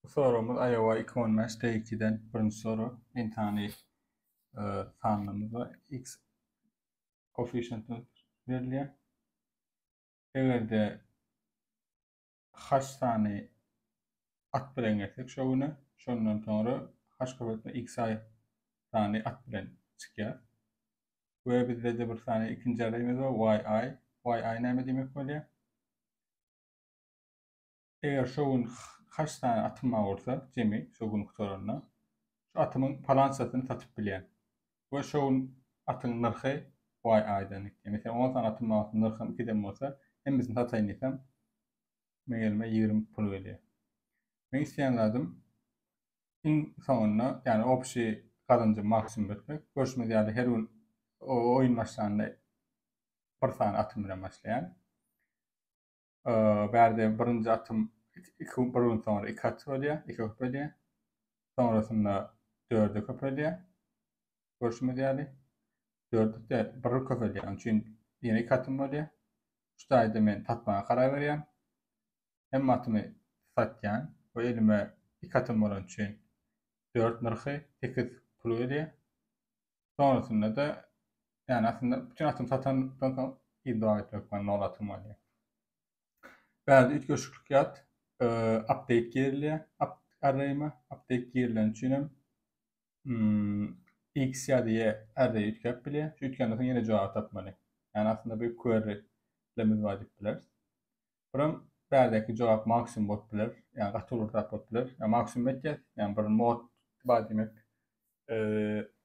Bu soragymyz Iowa 2015 D2-den birinji sorag. N sany e, sanlymyz we x koeffisiýenti berilýär. Eger-de h sany at bilen gelsek şo güne, şondan soňra h köpeltme x i sany at bilen çykýar. We bizde-de bir sany ikinji arraýymyz bar, y i. Y i näme diýmek bolýar? Eger şo gün kaç sany atym bar bolsa, jemi şo gün gutaranda, şu atymyň palançasyny satyp bilýän. We şo gün atyň nyrhy Y aýdan gitýär. Meselem, 10 sany atym bar bolsa, nyrhym 2-den bolsa, hemmesini sataýyn diýsem, meň elime 20 pul gelýär. Meň isleýän zadym iň soňunda, ýagny obşi gazanjy maksimum etmek. Görşümiz ýaly her gün oýun başlanda bir sany atym bilen başlaýan. Bärde birinji atym iki bir gün soňra iki at bolýar, iki köpelýär. Sonrasynda dörde köpelýär. Görşümiz ýaly. Dörde däl, bir köpelýär. Onuň üçin ýene iki atym bolýar. Şu taýda men satmaga karar berýän. Hemme atymy satýan we elime iki atym bolany üçin dört nyrhy, sekiz pul gelýär. Sonrasynda-da ýani aslynda bütün atymy satandan soň yz dowam etmek bilen nol atym bolýar. Bärde üýtgeşiklik ýat, update girilýär arraýyma. Update girileni üçin hem hmm, x ýa-da y array üýtgäp bilýär. Şu üýtgänden soň ýene jogaby tapmaly. Ýani aslynda bir query-lerimiz bar diýip bileris. Buram bärdäki jogap maksimum bolup biler. Ýani gaty uly zat bolup biler. Ýani maksimum etýäs. Ýani bir mod bar diýmek,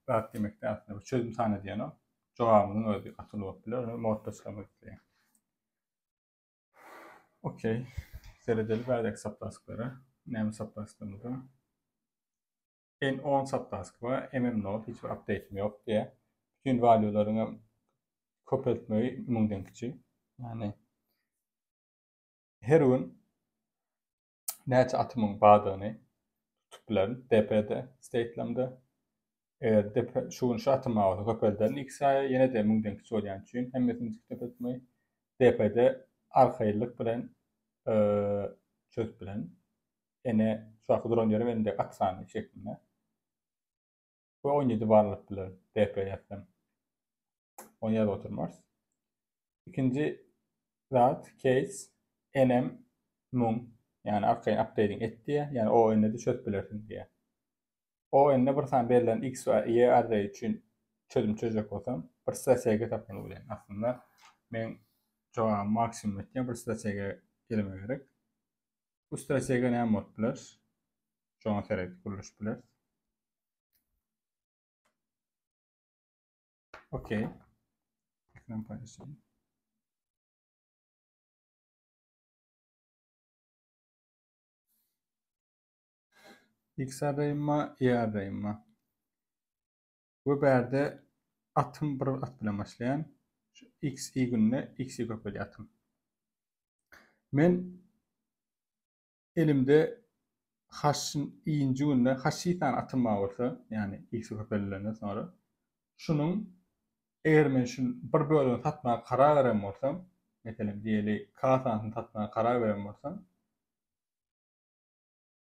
zat diýmek däl aslynda. Bir çözüm sany diýenok. Jogabymyzyň özi gaty uly bolup biler. Ony modda çykarmak isleýän. Okey. Seredeli bärdäki subtasklara. Näme subtasklarymyz bar? N10 subtask bar. MM0 hiç bir update'im ýok diýýär. Bütün valuelaryň hem köpeltmegi müňden kiçi. Ýagny her gün näçe atymyň bardygyny tutup bilerin DP-de, state-lemde. Eger DP şu gün şu atym bar bolsa köpelderin x aýa ýene-de müňden kiçi bolýan üçin hemmesini köpeltmegi DP-de arkaýynlyk bilen çözüp bilerin. Ene şu wagtky duran ýerim elimdäki at sany şeklinde. We 17 barlyk biler DP ýazsam. Ony ýazyp oturmarys. Ikinji zat case nm müň ýagny arkaýyn updating et diýýär. Ýagny o n-de çözüp bilersiň diýýär. O n-de bir sany berlen x we y array üçin çözüm çözjek bolsam, bir strategiýa tapmaly bolýan. Aslynda men jogabym maksimum etýän bir strategiýa gelme gerek. Bu strategiýa näme bolup biler? Şoňa seredip gürleşip bileris. Okey. Ekran paylaşayım. X arraýym Y arraýym We bärde atym bir at bilen başlaýan. Şu x i günde x i köpelýär atym. Men elimde h i-nji günde h i sany atym bar bolsa, ýagny x köpelilenden soňra şunuň eger men şu bir bölegini satmaga karar beren bolsam, meselem diýeli k sanysyny satmaga karar beren bolsam,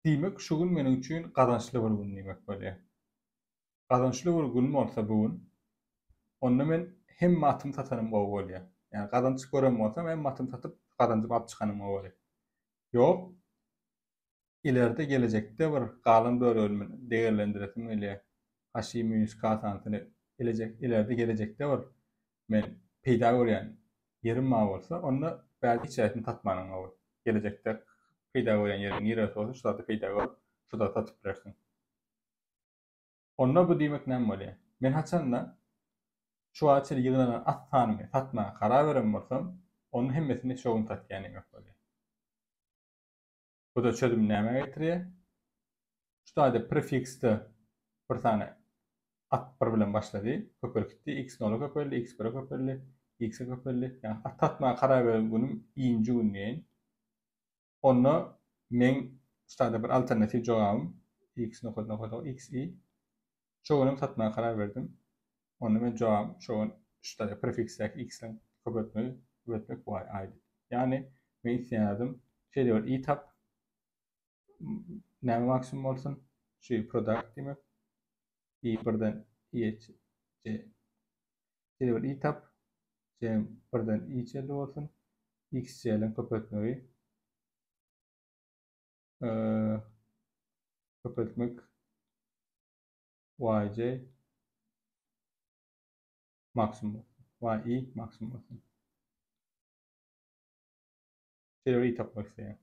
diýmek şu gün meniň üçin gazançly bir gün diýmek bolýar. Gazançly bir gün bolsa bu gün, onda men hemme atymy satanym gowy bolýar. Ýagny gazanç gören bolsam hemme atymy satyp gazanjymy alyp çykanym gowy bolýar. Ýok, ileride gelejekde bir galan bölegini degerlendiresim gelýär. HI minus K sanysyny elejek ileride gelejekde bir men peýda görýän ýerim bar bolsa, onda bärde hiç zadyny satmanyň gowy. Gelejekde peýda görýän ýeriň niresi bolsa şu zady peýda görüp, şu zady satyp bilersiň. Onda bu diýmek näme bolýar? Men haçanda şu wagta çenli ýygnanan at sanymy satmaga karar beren bolsam, onuň hemmesini şo gün satýan diýmek bolýar. Bu-da çözüm nämä getirýär? Şu taýda prefiksde bir sany at bir bilen başlady, köpelip gitdi, x nola köpeldi, x bire köpeldi, x-e köpeldi. Ýagny at satmaga karar beren günüm i-nji gün diýeýin. Onda meň şu taýda bir alternatiw jogabym x nokat nokat nokat x i. Şo günem satmaga karar berdim. Onda men jogabym şo gün şu taýda prefiksdäki x-iň köpeltmegi köpeltmek y i diýip. Ýagny men isleýän zadym şeýle bir i tap. Näme maksimum bolsun? Şu product diýmek. I birden i c. Şeýle bir i tap. C birden i çenli bolsun. X c-leň köpeltmegi. Köpeltmek yj maksimum bolsun. Y maksimum bolsun. Şeýle bir i tapmak isleýän.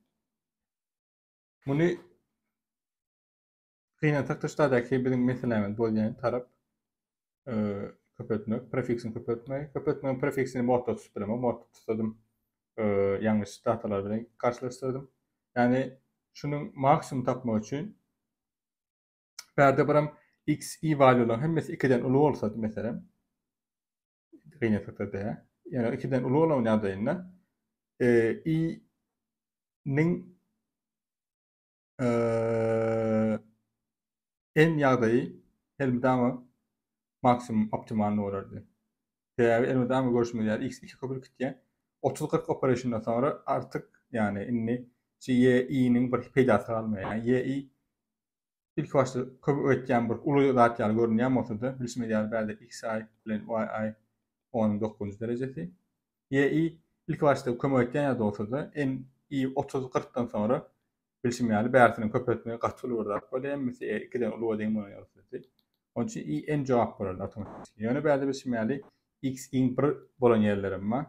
Muny gynansak-da ştadaky biziň meselämiz bolýan tarap köpeltmek, prefiksini köpeltmegi. Köpeltmegiň prefiksini modda tutup bilemok. Modda tutsadym ýalňyş datalar bilen garşylaşdyrdym. Ýagny şunuň maksimum tapmak üçin bärde biram x, y valýularyň hemmesi 2-den uly bolsady meselem, gynansak-da dä. Ýagny 2-den uly bolan ýagdaýynda i niň N ýagdaýy elmydama maksimum optimalny bolardy. Sebäbi elmydama görşümiz ýaly x 2 köpelip gitýär. 30-40 operationdan soňra artyk ýagny indi şu y i-niň bir peýdasy galmaýar. Ýagny y i ilki başda köp ötýän bir uly zat ýaly görünýän bolsa-da, bilşimiz ýaly bärde xi bilen yi onuň dokuzynjy derejesi. Y i ilki başda kömek etýän ýaly bolsa-da, n i 30-40-dan soňra Bilşim ýaly, bärsiniň köpeltmegi gaty uly bir zat bolýar, hemmesi e ikiden uluga deň bolan ýagdaýda. Onuň üçin i n jogap bolardy awtomatiki. Ýöne bärde bilşim ýaly x iň bir bolan ýerlerem bar.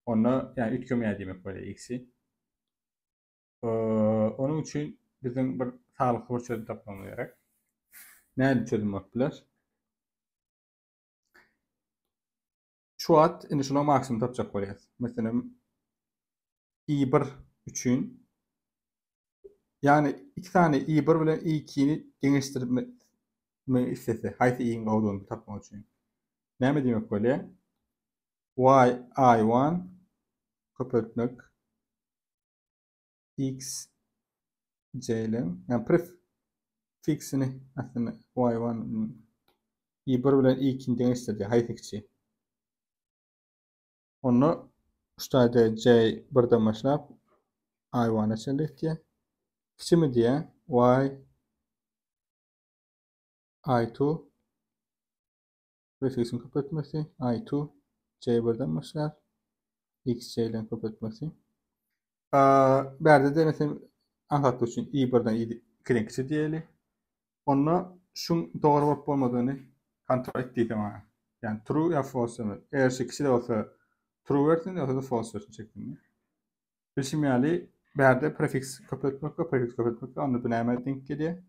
Onda ýagny üýtgemeýär diýmek bolýar x-i. Onuň üçin biziň bir saglykly bir çözüm tapmamyz gerek. Nädip çözüm bolup biler? Şu wagt indi şunuň maksimum tapjak bolýas. Meselem, i1 üçin ýagny iki sany i1 bilen i2-ni deňeşdirmek islese, haýsy i-iň gowudygyny tapmak üçin. Näme diýmek bolýar? Y i1 köpeltmek x j bilen, ýagny prefiksini aslynda y1 i1 bilen i2-ni deňeşdirýär, haýsy kiçi? Onda şu taýda j birden başlap i1-a çenli gitýär. Kiçimi diýýär, y i2 prefiksiň köpeltmesi i2 j birden başlar x j bilen köpeltmesi. Bärde de meselem aňsatlyk üçin i birden i ikiden kiçi diýeli. Onda şuň dogry bolup bolmadygyny kontrol et diýse maňa. Ýagny true ýa false diýmeli. Eger şu kiçi bolsa true bersin, ýogsa-da false bersin şeklinde. Bilşim ýaly, bärde prefiks köpeltmek we prefiks köpeltmek onda bu näme deňk gelýär?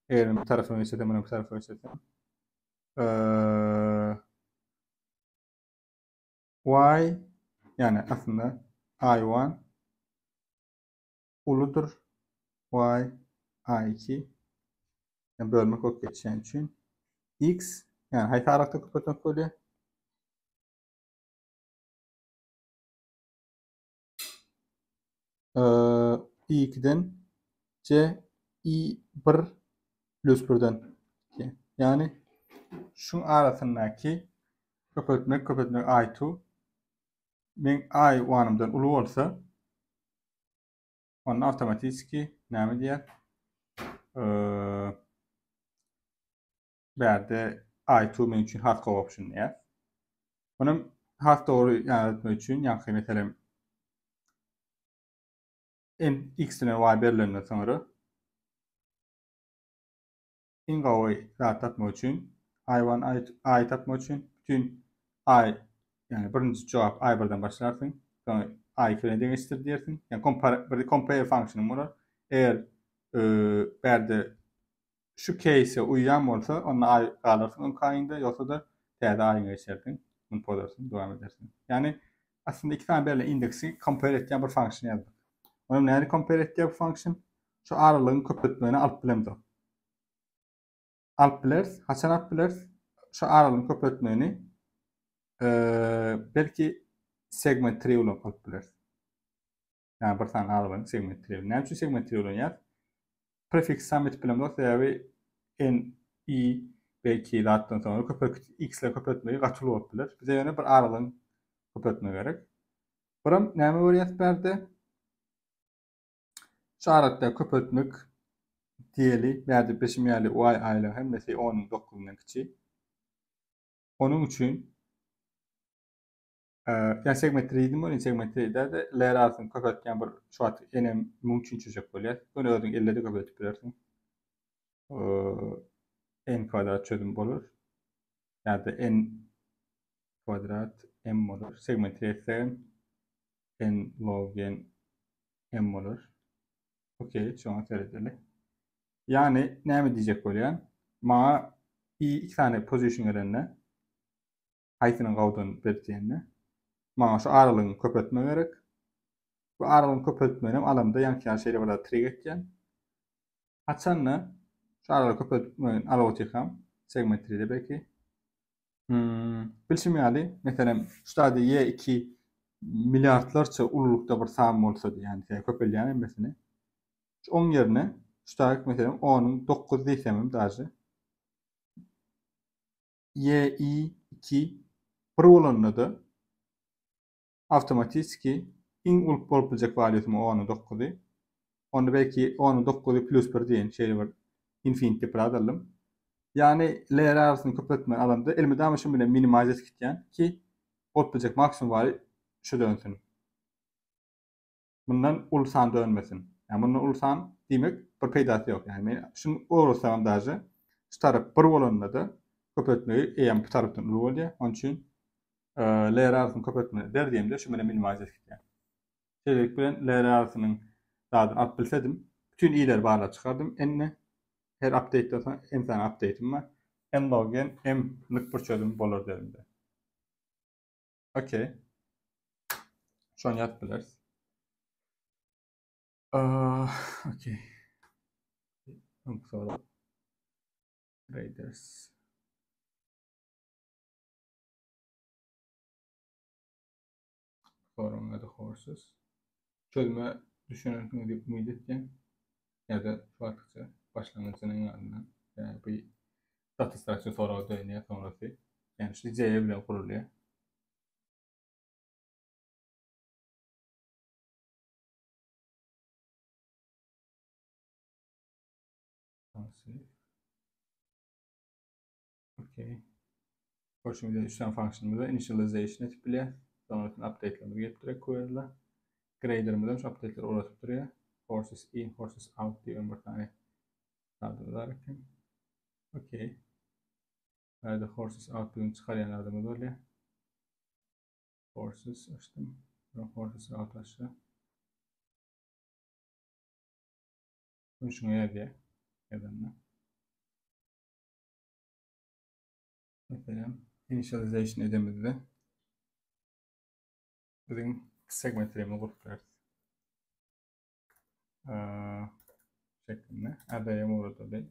Eger men bu tarapyna geçirsem, muny bu tarapa geçirsem. Y ýagny aslynda i1 uludyr y i2 ýagny bölmek bolup geçýän üçin x ýagny haýsy aralykda köpeltmek bolýar? I2-den C I1 plus 1-den. Ýagny şuň arasyndaky köpeltmek köpeltmek I2 meň I1-ymdan uly bolsa onda awtomatiki näme diýýär? Bärde I2 meň üçin has gowy option diýýär. Muny has dogry ýaňzytmak üçin, ýaňky meselem n x bilen y berlenden soňra iň gowy zat tapmak üçin i1 i tapmak üçin bütün i ýagny birinji jogap i1-den başlarsyň, soň i2 bilen deňeşdir diýersiň. Ýagny compare bir compare function bolar. Eger bärde Şu keýse uýýan bolsa, onda aý galarsyň öňki aýyňda, ýogsa-da täze aýyňa geçersiň, muny pozarsyň, dowam edersiň. Ýagny, aslynda iki sany berlen indeksi compare etýän bir function ýazdyk. Onam näni compare etýär bu function? Şu aralygyň köpeltmegini alyp bilemzok. Alyp bileris. Haçan alyp bileris? Şu aralygyň köpeltmegini belki segment tree ulanyp alyp bileris. Ýagny bir sany aralygyň segment tree. Näme üçin segment tree ulanýar? Prefiks sum edip bilemzok, sebäbi n, i, belki zatdan soňra köpek x ile köpeltmegi gaty uly bolup biler. Bize ýöne bir aralygyň köpeltmegi gerek. Biram näme görýäs bärde? Şu aralykda köpeltmek diýeli, bärde bilşim ýaly y aýlaryň hemmesi onuň dokuzyndan kiçi. Onuň üçin ýa segment diýdim welin segment däl-de L arasyny köpeltýän bir şu wagt enem muň üçin çözjek bolýar. Ýöne özüň elle-de köpeltip bilersiň. N kwadrat çözüm bolar. Ýa-da n kwadrat m bolar. Segment etsegem n log n m bolar. Okey, şoňa seredeli. Ýagny näme diýjek bolýan? Maňa i iki sany position gelende haýsynyň gowudygyny ber diýende maňa şu aralygyny köpeltme gerek. Bu aralygyň köpeltmegini hem alamda ýaňky ýaly şeýle bir zat trik etýän. Haçanda şu aralygy köpeltmegini alyp otyrkam segment 3-de belki hmm, bilşim ýaly, meselem, şu taýda Y2 milliardlarça ululykda bir san bolsa, ýagny köpelýän hemmesini. Oň ýerine şu taýda meselem 10-yň 9 diýsem hem daže Y I 2 bir bolanda-da awtomatiski iň uly bolup biljek walýusymy onuň dokuzy. Onda belki onuň dokuzy plus bir diýen şeýle bir infinity bir zat aldym. Ýagny L arasyny köpeltmegi alamda elmydama şuň bilen minimize edip gitýän ki bolup biljek maksimum waly şu dönsün. Mundan uly san dönmesin. Ýagny mundan uly san diýmek bir peýdasy ýok. Ýagny men şuny ugratsam daže şu tarap bir bolanda-da köpeltmegi eýýäm bu tarapdan uly bolýar. Onuň üçin L arasyny köpeltmeli der diýemde şu meni minimize edip gitýär. Şeýlelik bilen L arasynyň zadyny alyp bilsedim, bütün i-leri barlap çykardym. N her update-den soň n sany update-im bar. N log n m-lik bir çözüm bolar derimde. Okey. Şony ýazyp bileris. Okey. Öňki sorag. Raiders. Soragyň ady Horses. Çözüme düşünersiňiz diýip umyt etýän. Ýa-da şu wagtça başlangyjynyň ýanyndan. Ýa bu data structure soragy dönýär soňrasy. Ýani şu ideýa bilen gurulýar. Okey. Görşüňiz ýaly 3 sany functionymyz initialization edip bilýär. Sonrasynda update'lerimiz gelip durýar query'ler. Grader'imiz hem şu update'leri ugratyp durýar. Horses in, horses out diýen bir sany zadymyz bar eken. Okey. Bärde horses out diýen çykarýan zadymyz bolýar. Horses açdym. Horses out açdy. Şuňa ýazýar. Ýazanda. Meselem, initialization edemizde biziň segmentlerimizi gurup bileris. Şeklinde array ugradaly.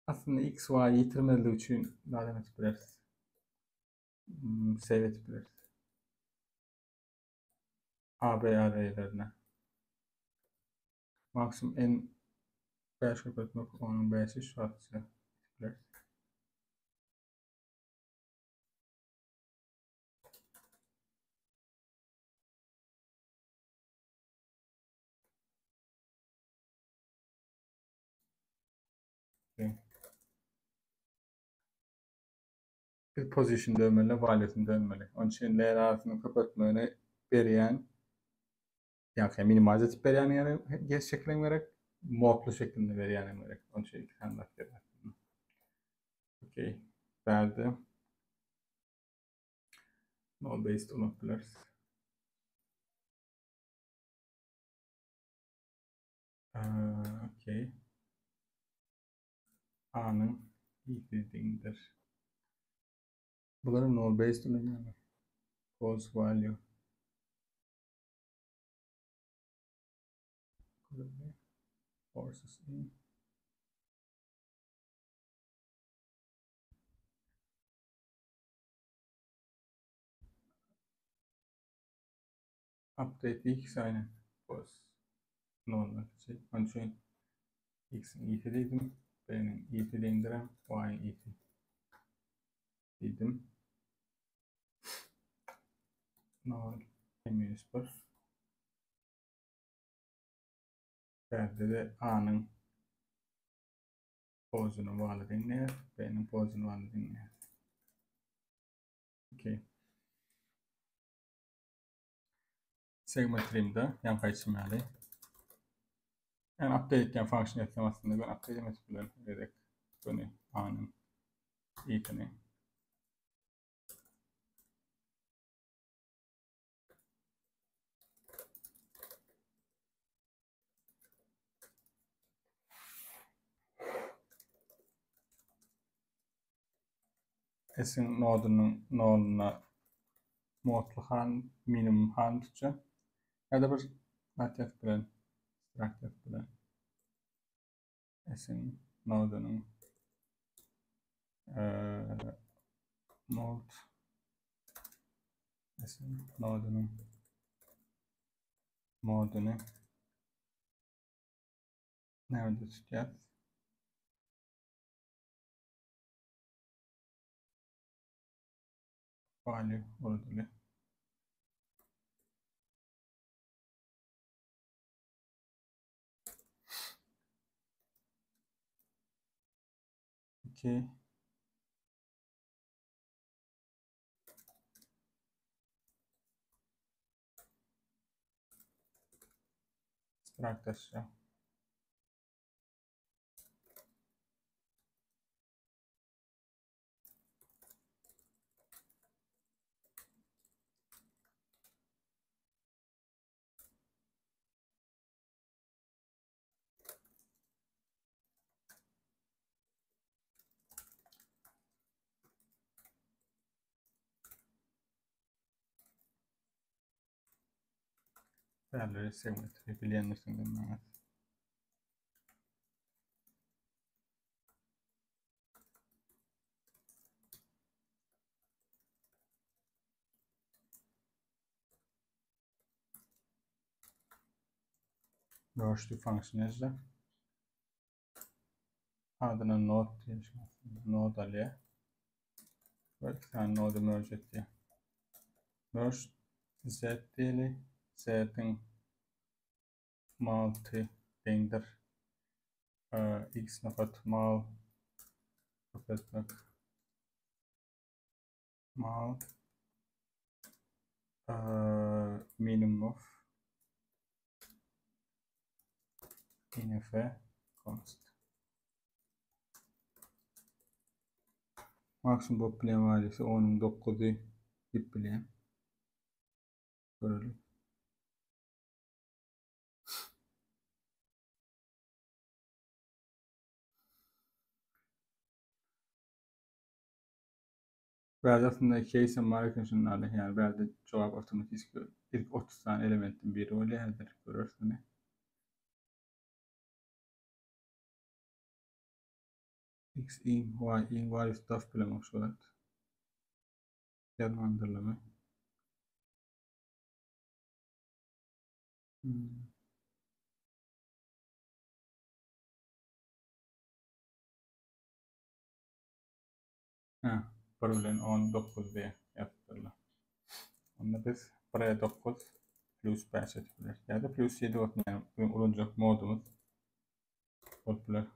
Aslynda x, y ýitirmezlik üçin zadam edip bileris. Hmm, save edip bileris. A, B arraylerine. Maksimum n 5 köpeltmek onuň 5-i şu wagtça bileris. Biz position dönmeli, value'sini dönmeli. Onun üçin layer arasynyň köpeltmegini berýän Ýa-da minimize edip berýän gerek, geç şekilem gerek, modly şeklinde berýän hem gerek. Onun üçin iki sany zat gerek aslynda. Okey. Bärde null based ulanyp bileris. Okey. A'nın i'si deňdir. Bular null based ulanýarlar. False value. Forces in. Update x aynen. Pos. Noldan kiçi. Onun üçin x'in i'si diýdim. B'nin i'si deňdirem. Y'in i'si diýdim. 0 minus 1. Bärde-de A-nyň pozuna bagly deňleýär, B-niň pozuna bagly deňleýär. Okey. Segment trimde ýaňky aýtşym ýaly. Yani update etýän function etsem aslynda ben update etmek bilen gerek. Göni A-nyň i-sini. S-iň nodunyň noluna modly han, minimum han tutjak. Ýa-da bir zat ýazyp bilen, struct ýazyp bilen. S-iň nodunyň mod S-iň nodunyň moduny näme tutýar? Value urudyly. Okey. Struct aşağı. Değerleri segmentleri bilýändirsiňiz maňa. Merge to function ýazjak. Adyna node diýelim. Node alýar. We iki sany node merge etýär. Merge z diýeli. Z-iň multi deňdir. X nokat mal köpeltmek mal minimum of inf const. Maksimum bolup bilen valuesi onuň 9-y diýip bilýän. Görelim. Bärde aslynda case hem bar eken şunda ýaly. Ýani bärde jogap awtomatiki ilk 30 sany elementiň biri bolýar häzir göreris muny. X in Y in value stuff bilen şu wagt. Ýazmandyrlamy. Hmm. Hä, 1 bilen 10 9 diýe ýazypdyrlar. Onda biz 1-e 9 plus 5 edip bileris. Ýa-da plus 7 bolsun, ýagny biziň ulanjak modumyz bolup biler.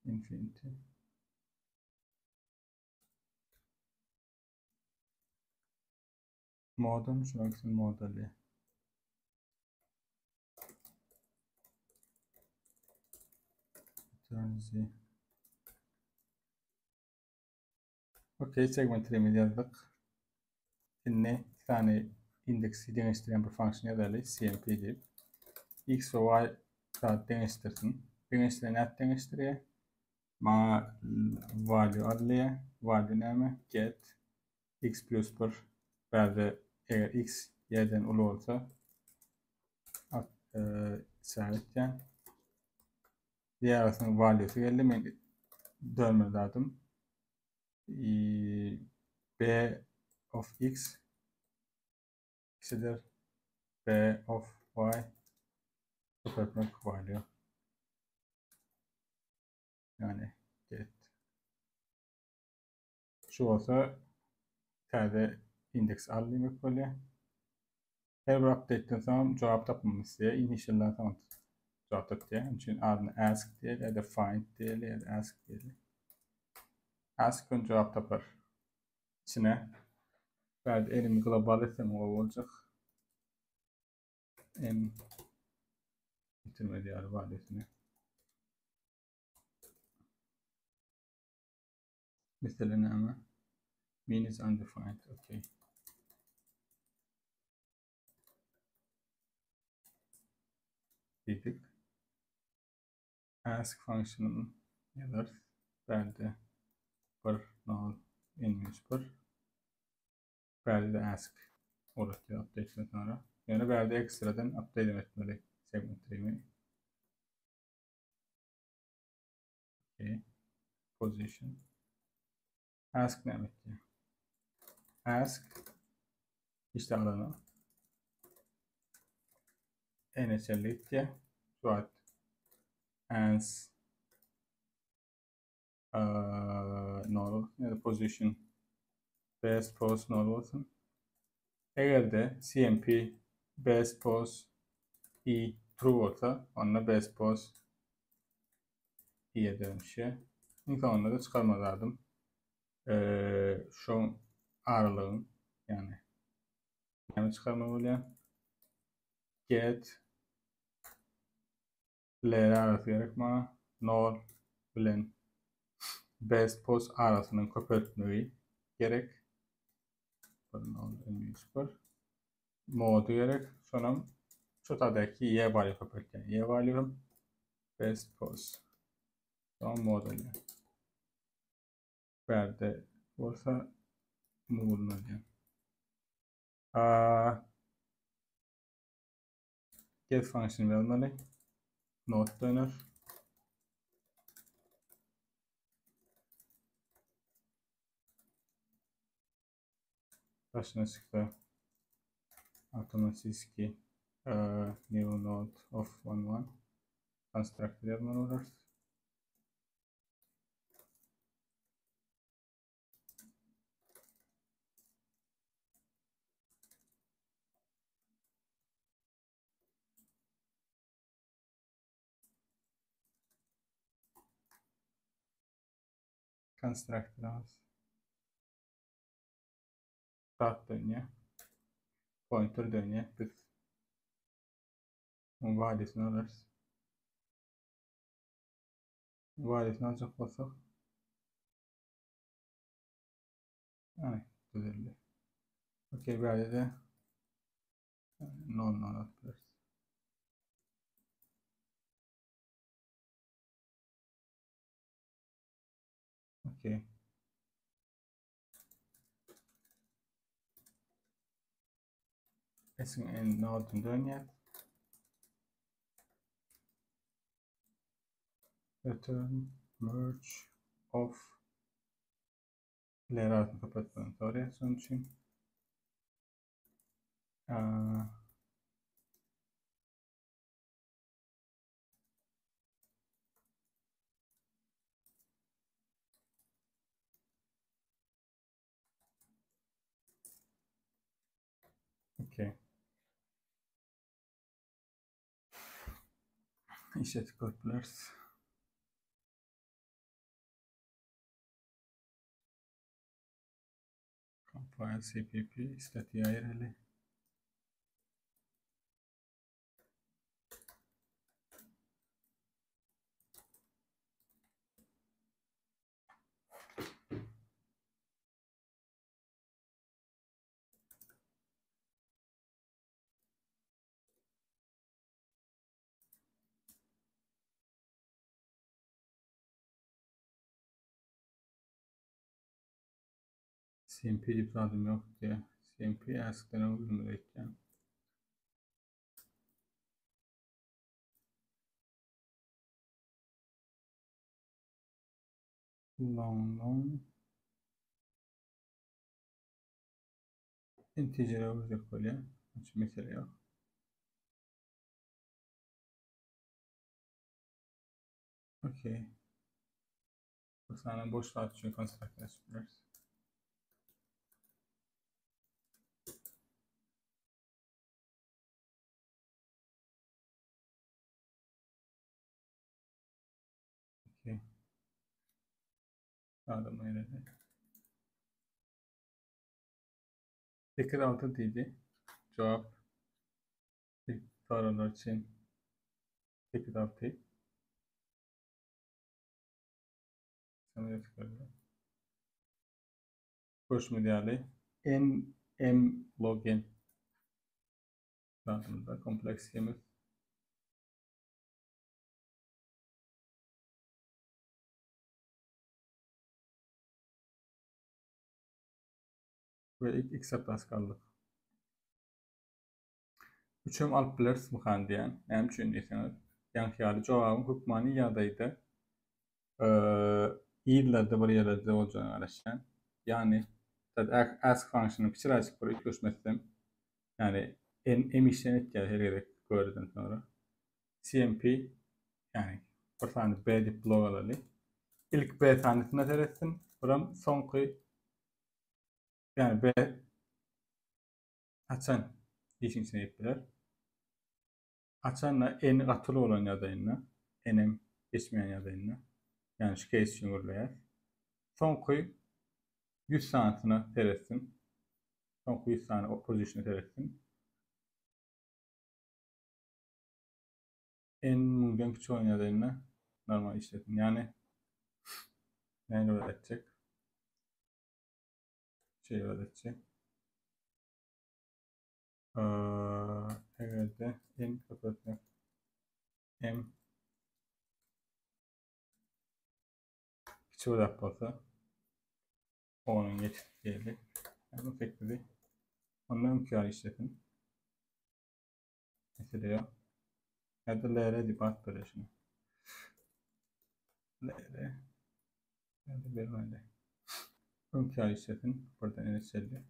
Infinity. Modum şunuň üçin modeli. Return Z. Okey, segmentlerimizi ýazdyk. Indi iki sany indeksi deňeşdirýän bir function ýazaly, cmp diýip. X we Y zat deňeşdirsin. Deňeşdiren nädip deňeşdirýär? Maňa value alýar. Value näme? Get x plus 1 bärde eger x ýerden uly bolsa at e, işaret etýän. Diýarsyň valuesi geldi. Men dönmeli zadym. B of x kiçidir B of y köpeltmek value. Yani get. Şu bolsa täze indeks al diýmek bolýar. Her bir update-den soň jogap tapmamyz isleýär. Initial'dan soň. Jogap tapýar. Şonuň üçin adyny ask diýeli ýa-da find diýeli ýa-da ask diýeli. Ask gün jogap tapar. İçine bärde elimi global etsem gowy boljak. M bitirmedi ýaly valuesini. Mesele näme? Mean is undefined. Okay. Diýdik. Ask function'yny ýazarys. Bärde 1 0 n-1. Bärde ask uratýar update-den soňra. Ýöne bärde ekstradan update etmeli segment tree-ni. Okay. Position. Ask näme etýär? Ask işte alana NHL gitýär. Şu wagt ans nol bolsun ya da position best post nol bolsun. Eger de CMP best post e true bolsa, onda best post i'ye dönüşýär. Iň soňunda da çykarma zadym şu aralygyň, ýagny näme çykarma bolýar? Get L arasy gerek maňa. 0 bilen best post arasynyň köpeltmegi gerek. 1 0 1 Mody gerek. Şonam şu tadaki y value köpeltýän. Y value hem best post. Soň mod alýan. Bärde bolsa moduny alýan. Get function ýazmaly. Not döner. Daşyna çyksa automatiki new node of one one constructor ýazmaly bolarys. Constructor Start dönýär. Pointer dönýär. Biz valuesini alarys. Valuesini aljak bolsak Ay, düzeldi. Okey, böyle de 0 0 atabiliriz. Okey. S'in en node'unu dönýär. Return merge off Ler arasını kapatmanı soruyor şonuň üçin. Okey. İşletip görüp bileris. Compile cpp statiğe ayıreli. CMP diýip zadym ýok diýýär. CMP askdan öwrülmeli aýtýan. Long long integer öwürjek bolýar. Hiç mesele ýok. Okey. Bu sany boş zat üçin konstruktor açyp bileris. Adam aýyrady. 8 6 diýdi. Jogap ilk soraglar üçin 8 6. Görşümiz ýaly N M log N zadymyzda kompleksimiz we ilk x atlas galdyk. Üçem alyp bileris mykan diýen. Näme üçin diýseňiz, ýaňky ýaly jogabyň hökmany ýagdaýda ýyllarda bir ýerlerde boljagyna garaşýan. Ýagny ask function-yň kiçiräjik bir üýtgeşme etsem, ýagny m işden etýär her gezek göreden soňra. CMP ýagny bir sany B diýip blok alaly. Ilk B sanysyna seretsin, biram soňky ýagny B haçan işiň içine girip biler. Haçanda n gatyl bolan ýagdaýynda, n-em geçmeýän ýagdaýynda, ýagny şu keýs üçin gürleýäs. Soňky 100 sanysyna seretsin. Soňky 100 sany opposition seretsin. N müňden kiçi bolan ýagdaýynda normal işlesin. Ýagny näme etjek? Şeýle etjek. Eger-de n köpeltmek m kiçi bolak bolsa onuň ýetip diýeli. Ýagny 8-i onda öňki ýaly işlesin. Mesele ýok. Ýa-da LR diýip at berýär şuna. LR ýa-da bermeli. Öňki ýaly işlesin. Birden ene çeldi.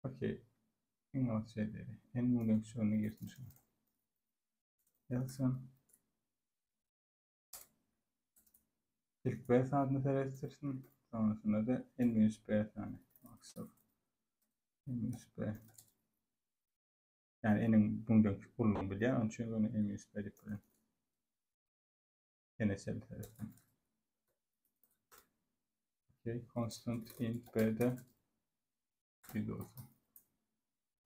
Okey. Iň az şey diýeli. En müňden kiçi önüne girsin şuna. Ýazsam. İlk B sanyny seretdirsin. Sonrasında da n minus B sany. Maksat. N minus B. Yani n'in bundan ulugyny bilýän, onun üçin bunu n minus B diýip bilen. N seretsin. Okay, constant int B'de 100 olsun.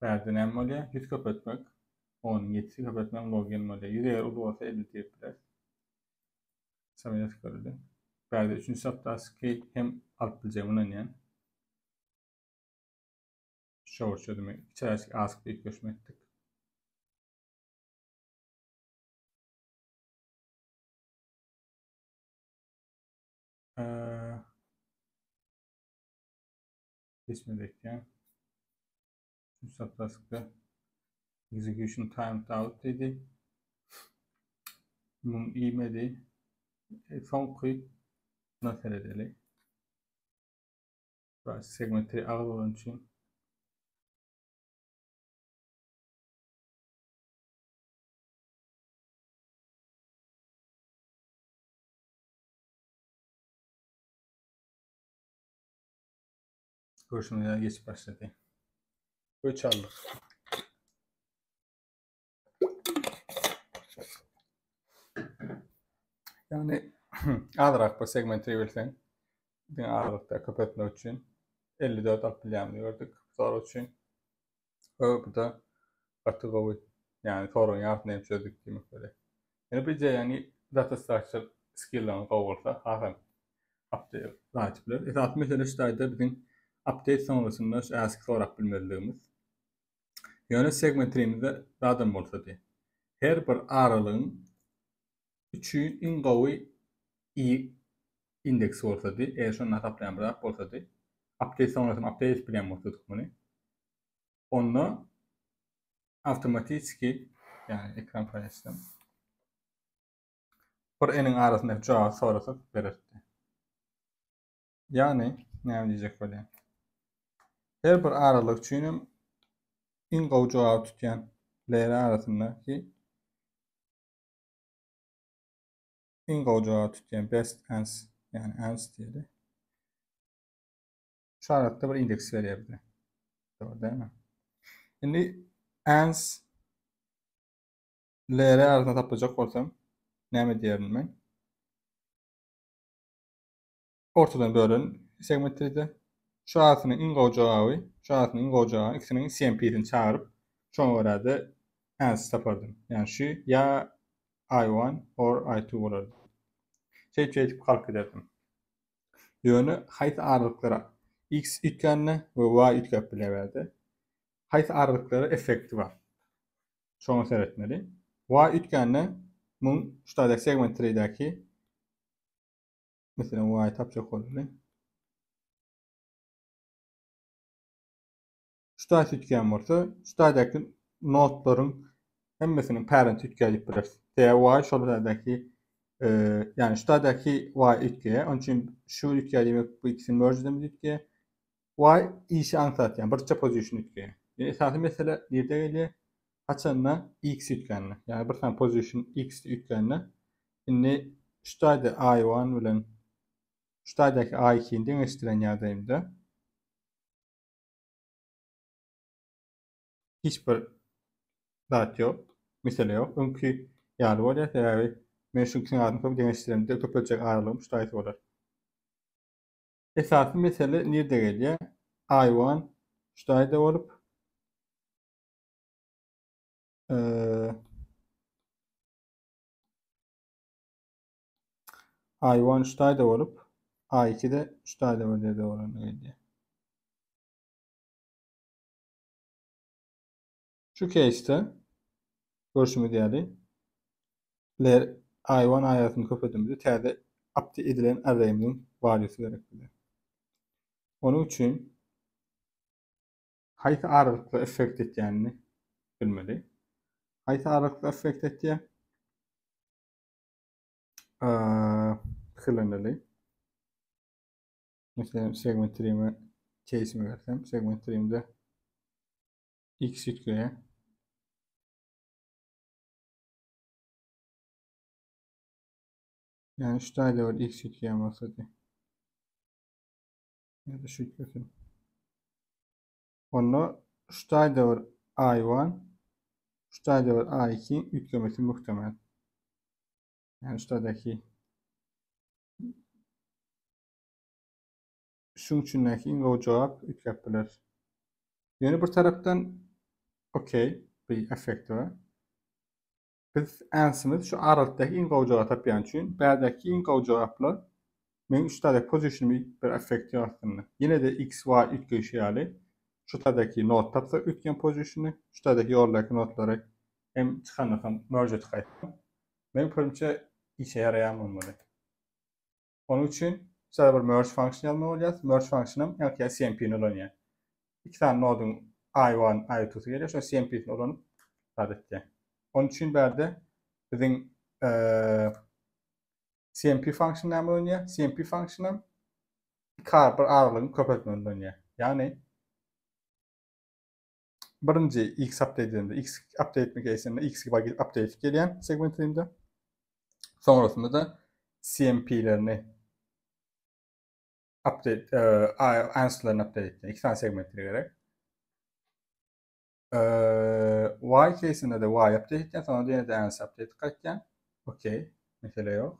Bärde näme bolýar? 100 köpeltmek, 10-yň 7-si köpeltmek log n bolýar. 100 eger uly bolsa 50 diýip bileris. Samyýet göreli. Bärde üçünji subtask-y hem alyp biljegimi ynanýan. Şo çözümi kiçiräjik ask üýtgeşme etdik. Ee, geçmedekýän. Üçünji subtaskda execution timed out diýdi. Müň iýmedi. E, soňky buna seredeli. Biraz segmentleri agyz bolan üçin. Görüşümüz ýaly geçip başlady. Öç aldyk. Yani azrak bir segment bilseň, diňe aralykda köpeltmek üçin 54 alyp bilýänini gördük. Sorag üçin. Bu da gaty gowy. Yani soragyň ýarysyny hem çözdük diýmek bolýar. Ýöne bu ideýany data structure skilleriň gowy bolsa, hasam update aýdyp biler. Esasy mesele şu taýda biziň update soňrasynda şu ask sorap bilmezligimiz. Ýöne segment tree'mizde zadam bolsady. Her bir aralygyň üçin iň gowy i indeksi bolsady, eger şondan hasaplaýan bir zat bolsady, update soňrasynda update edip bilýän bolsadyk muny. Onda awtomatiki, ýagny ekran paýlaşsam bir eniň arasyndaky jogaby sorasak bererdi. Ýagny näme diýjek bolýan? Her bir aralyk üçin hem iň gowy jogaby tutýan leri arasyndaky iň gowy jogaby tutýan best ans, ýagny ans diýeli. Şu aralykda bir indeks berýär bize. Dogry dälmi? Indi ans LR arasynda tapjak bolsam. Näme diýerin men? Ortadan bölen segment tree'de şu arasynyň iň gowy jogaby, şu arasynyň iň gowy jogaby ikisiniň CMP-sini çagyryp, şoňa görä-de answer tapardym. Ýagny şu ýa I1 or I2 bolardy. Şeýdip-şeýdip galyp giderdim. Ýöne haýsy aralyklara x üýtgände we y üýtgäp bilýär bärde. Haýsy aralyklara effekti bar. Şoňa seretmeli. Y üýtgände muň şu taýdaky segment treedäki meselem y tapjak bolmaly. Şu taýsy üýtgän bolsa, şu taýdaky notlaryň hemmesiniň parent üýtgär diýip bileris. Sebäbi y şol taýdaky e, ýagny şu taýdaky y üýtgeýär. Onuň üçin şu üýtgär diýmek bu ikisini merge edemizde üýtgeýär. Y işi aňsat, ýagny birçe position üýtgeýär. Ýöne esasy mesele nirde gelýär? Haçanda x üýtgände, ýagny bir sany position x üýtgände, indi şu taýda i1 bilen şu taýdaky i2-ni deňeşdiren ýagdaýymda Hiç bir zat ýok, mesele ýok. Öňki ýaly bolýar, sebäbi men şu ikisiniň arasyny köp deňeşdiremde köpeljek aralygym şu taýsy bolar. Esasy mesele nirde gelýär? I1 şu taýda bolup, I1 şu taýda bolup, I2 de şu taýda bir ýerde bolanda gelýär. Şu keýsde görşümiz ýaly ler I1 aýasyny köpeldimizde täze update edilen arraýymyzyň value'sy gerek bize. Onuň üçin haýsy aralykda effekt etýänini bilmeli. Haýsy aralykda effekt etýär? Pikirleneli. Meselem, segment trim'e case'ime gelsem, segment trim'de x üýtgeýär. Ýagny şu taýda bir x üýtgeýän bolsady. Ýa-da şu üýtgesin. Onda şu taýda bir i1, şu taýda bir i2 üýtgemesi muhtemel. Ýagny şu taýdaky Şuň üçindäki iň gowy jogap üýtgäp biler. Ýöne bir tarapdan okey, bir effekti bar. Biz ansimiz şu aralykdaky iň gowy jogaby tapýan üçin, bärdäki iň gowy jogaplar meň üç taýdaky pozisionymy bir effekti ýok aslynda. Ýene-de x, y üýtgeýşi ýaly şu taýdaky not tapsak üýtgän pozisiony, şu taýdaky ýoldaky notlary hem çykandan soň merge edip gaýtsam, meň pikirimçe işe ýaraýan bolmaly. Onuň üçin şeýle bir merge function ýazmaly bolýar. Merge function hem ýa CMP-ni ulanýar. Iki sany noduň i1, i2-sy gelýär. Şo CMP-sini ulanyp zat etýär. Onuň üçin bärde biziň CMP function näme ulanýar? CMP function hem iki bir aralygyň köpeltmegini ulanýar. Ýagny birinji x update edende x update etmek eýsende x update gelýän segmentinde. Sonrasynda da CMP-lerini update e, answerlerini update etýän. Iki sany segmentleri gerek. E, y case'inde de y update etýän, sonra da ýene de answer update gaýtýan. Okey, mesele ýok.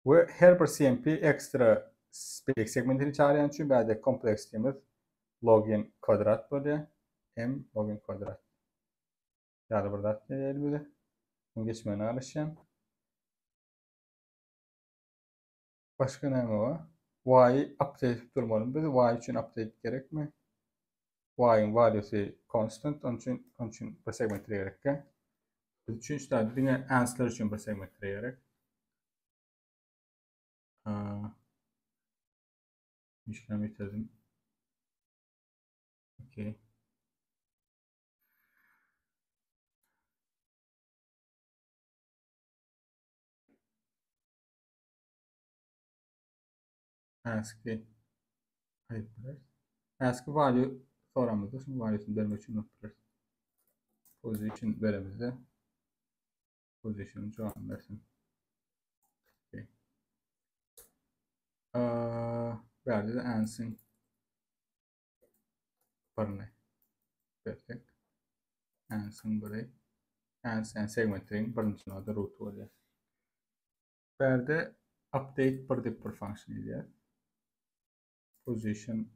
We her bir CMP ekstra spek segmentini çağırýan üçin bärde kompleksimiz log n kwadrat bolýar. M log n kwadrat. Ýaly bir zat gelýär bize. Bunu geçmegine garaşýan. Başga näme bar? Y update edip durmaly biz. Y üçin update gerekmi? Y-iň value'si constant, onun üçin, onun üçin bir segmentli gerekkä. Biz üçin işte diňe answer üçin bir segmentli gerek. İşlem bitirdim. Okey. Ask aýdyp Ask value soramyzda şuň value'sini bermek üçin unup bileris. Position beremizde position jogabyny bersin. Okay. Bärde de ans'in birini bersek. Ans'in biri. Ans yani segmentleriň birinji nody root bolýar. Bärde update bir diýip bir function edýär. Position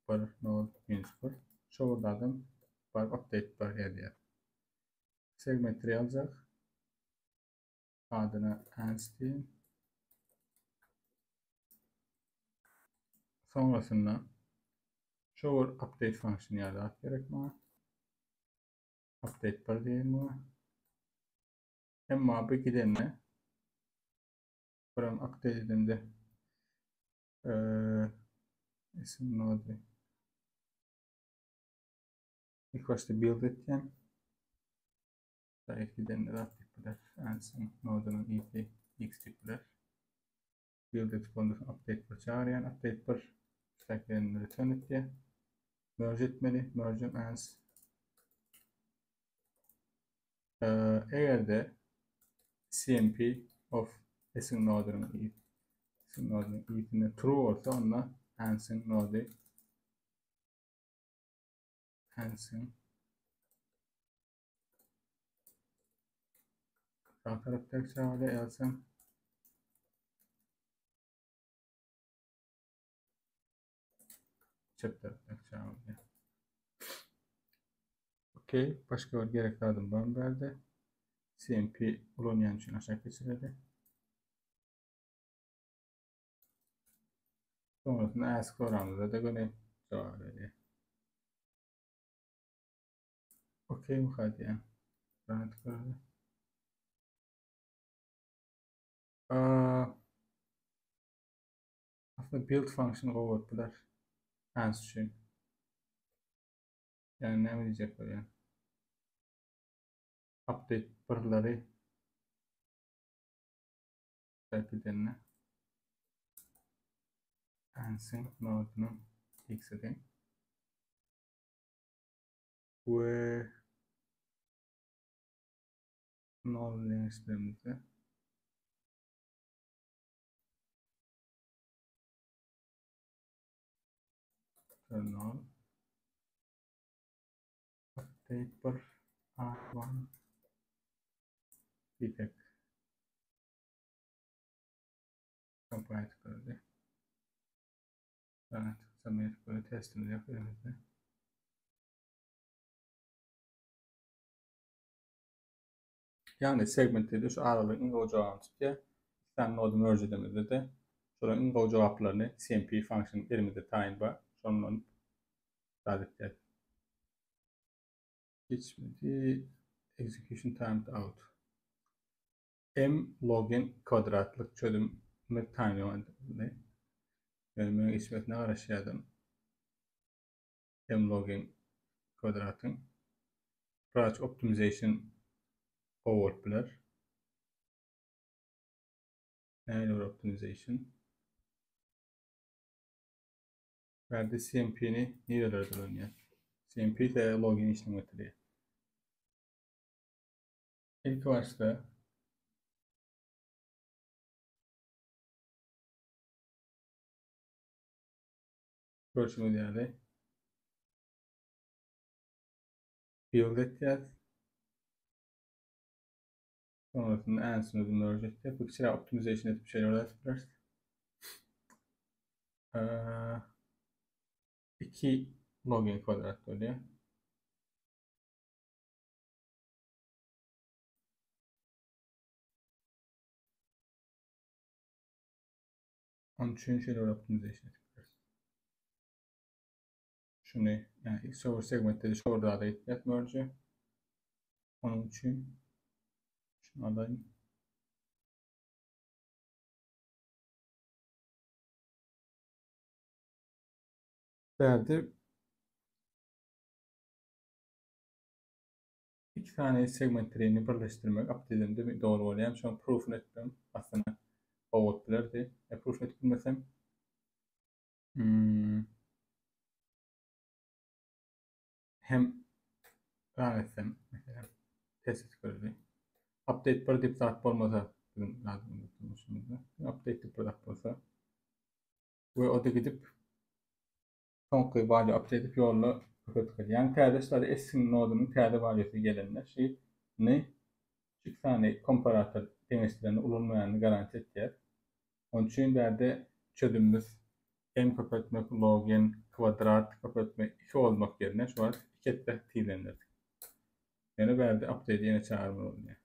1 node minus 1. Şo bir adam baryp update 1 edýär. Segmentleri aljak. Adyna ans diýin. Sonrasynda şo bir update function ýaly zat gerek maňa. Update 1 diýelim muňa. Emma bu gidende buram update edende isim nody ilk başda build etýän. Daýy gidende zat diýip biler. Ansın nodunyň ip x diýip biler. Build edip ondan soň update 1 çagyrýan. Update 1 stacklerini return etýär. Merge etmeli. Merge ans. Eger-de cmp of s-iň nodunyň s-iň nodunyň i-sinde true bolsa, onda ans-iň nody ans-iň Sağ tarafta çağırdı else çep tarafta çağırdı. Okey. Başka bir gerekli adım var mı verdi? CMP ulanýan üçin aşak geçiredi. Sonrasında ask soramyzda da göni cevap veriyor. Okey mi hadi Rahat görelim. Aslında build function gowy bolup biler. Hans üçin. Yani näme diýjek bolýan? Update birleri type edenine Hans'in node'unu x edin. We nol deňeşdirenimizde nol update bir r1 diýsek compile etip Evet, submit böyle testimizi yapıyoruz. Ýagny segmentde şu aralygyň iň gowy jogabyny tutýar. Sen nody merge edemizde-de şolaryň iň gowy jogaplaryny CMP function elimizde taýyn bar. Şondan zat etýär. Geçmedi. Execution timed out. M login kwadratlyk çözümi taýynlamandy. Ýöne men geçmesine garaşýardym. M login kwadratyň Branch optimization gowy bolup biler. Nähili bir optimization? Bärde CMP-ni nirelerde ulanýar? CMP de login işini götürýär. İlk başda görşüňiz ýaly build etýäs. Sonrasında answer'ı merge etýäs. Bu kiçiräk optimization edip şeyler edip bileris. 2 login kvadrat bolýar. Onun üçin şeýle bir optimization edip bileris. Şuny, ýagny server segmentde şu bir zada gitmek merge. Onun üçin şunu alayım. Verdi. İki tane segmentlerini birleştirmek update dogry bolýar. Şoň proof'unu etmem aslynda gowy bolup bilerdi. E, proof'unu edip bilmesem hmm, hem run etsem mesela test edip göreli. Update bir diýip zat bolmasa biziň lazym durmuşymyzda. Update diýip bir zat bolsa we o da gidip soňky value update edip ýolda köpeltip gelýär. Ýagny täze şlary S-iň nodunyň täze valuesi gelende şeýni. Şu iki sany komparator deňeşdirende ulanmaýanyny garantiýa etýär. Onuň üçin bärde çözümimiz m köpeltmek log n kwadrat köpeltmek 2 bolmak ýerine şu wagt 2 esse tizlendirdik. Ýöne bärde update ýene çagyrmaly bolýar.